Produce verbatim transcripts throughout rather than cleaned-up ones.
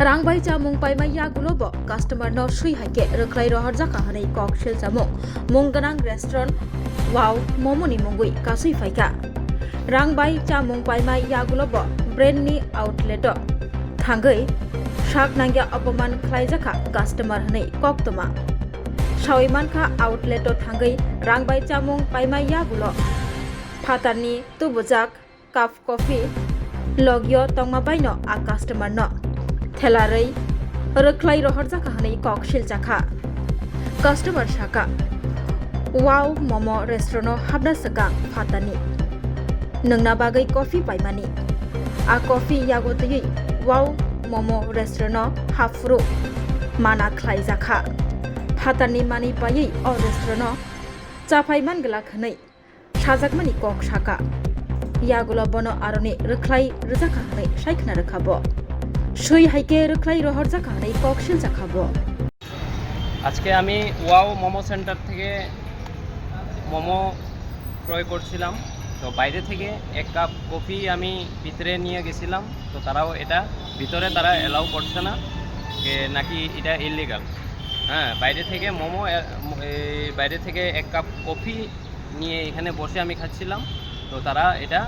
Rang bai chamung paimai yagulo bo customer no swi hai khe rwkhlai rohorjakha hwnwi kok siljamung mung gwnang restaurant Wow Momo ni mungwi kasui phaikha. Rang bai chamung paimai yagulo bo brand ni outlet o thangwi sak nangya opoman khlaijakha customer hwnwi koktwma. Sawi mankha outlet o thangwi rang bai chamung paimai yagulo phatarni tubujak cup coffee logio tongma baino a customer no thelarwi rwkhlai rohorjakha hwnwi kok siljakha. Customer saka, "Wow Momo restaurant o hapna swkang phatani nwngna bagwi coffee paimani. A coffee yago twiwi Wow Momo restaurant o haphuru mana khlaijakha. Phatarni manwi paiwi o restaurant o chaphai man glak," hwnwi sajakmani kok saka. Yagulo bono aroni rwkhlai rwjakha hwnwi sai khna rwkha bo. Swi hai khe rwkhlai rohorjakha hwnwi kok siljakha bo. আজকে আমি ওয়াও মোমো সেন্টার থেকে মোমো ক্রয় করছিলাম। তো বাইরে থেকে এক cup coffee আমি ভিতরে নিয়ে গেছিলাম, তো তারাও এটা ভিতরে তারা অ্যালাউ করছে না, যে নাকি এটা ইলিগাল। হ্যাঁ, বাইরে থেকে মোমো, এ, ম-, এই বাইরে থেকে এক কাপ কফি নিয়ে এখানে বসে আমি খাচ্ছিলাম, তো তারা এটা,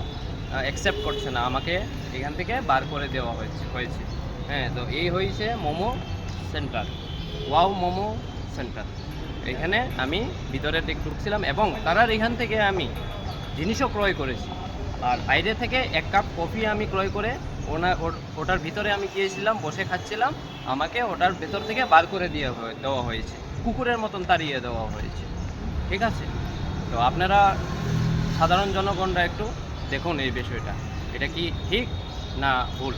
আহ, অ্যাকসেপ্ট করছে না, আমাকে এখান থেকে বার করে দেওয়া হয়েছে, হয়েছে। হ্যাঁ, তো এই হয়েছে মোমো সেন্টার, ওয়াও মোমো সেন্টার। এখানে আমি ভিতরে ঢুক-, ঢুকছিলাম এবং তারার এখান থেকে আমি জিনিসও ক্রয় করেছি। আর বাইরে থেকে এক কাপ কফি আমি ক্রয় করে ওনা-, ওর-, ওটার ভিতরে আমি গিয়েছিলাম, বসে খাচ্ছিলাম, আমাকে ওটার ভেতর থেকে বার করে দিয়ে হয়ে-, দেওয়া হয়েছে, কুকুরের মতন তাড়িয়ে দেওয়া হয়েছে। ঠিক আছে, তো আপনারা সাধারণ জনগণরা একটু দেখুন এই বিষয়টা, এটা কি ঠিক না ভুল।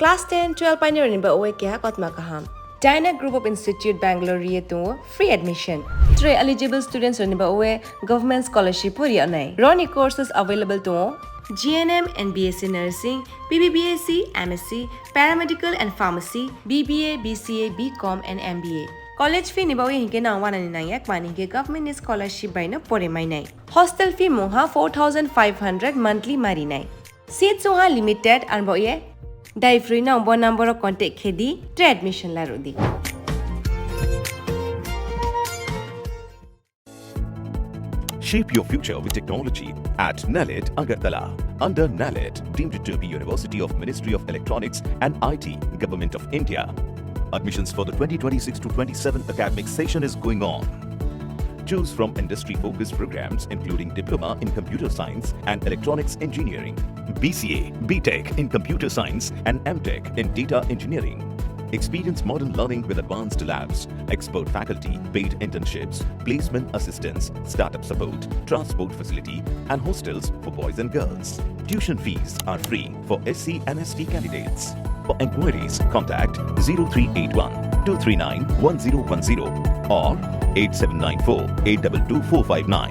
Class ten, twelve painirokni ba oe keha kotma kaham. Dyna Group of Institute Bangalore ri tongo free admission. Tre eligible students rokni ba oe government scholarship pori anai. Roni courses available tongo G N M and B S C Nursing, B B B S C, M S C, Paramedical and Pharmacy, B B A, B C A, B Com and M B A. College fee ni bagwi hinkhe nang wanani nangya, kmani hinkhe government ni scholarship bai no pore mainai. Hostel fee mungha four thousand five hundred monthly marinai. Seat sungha limited, arbo ye dai free nang bo number o contact khedi, tre admission larudi. Shape your future with technology at NALED Agartala. Under NALED, deemed to be University of Ministry of Electronics and I T, Government of India. Admissions for the twenty twenty-six to twenty-seven academic session is going on. Choose from industry-focused programs including Diploma in Computer Science and Electronics Engineering, B C A, B Tech in Computer Science and M Tech in Data Engineering. Experience modern learning with advanced labs, expert faculty, paid internships, placement assistance, startup support, transport facility, and hostels for boys and girls. Tuition fees are free for S C and S T candidates. For enquiries, contact zero three eight one two three nine one zero one zero or eight seven nine four eight two two four five nine.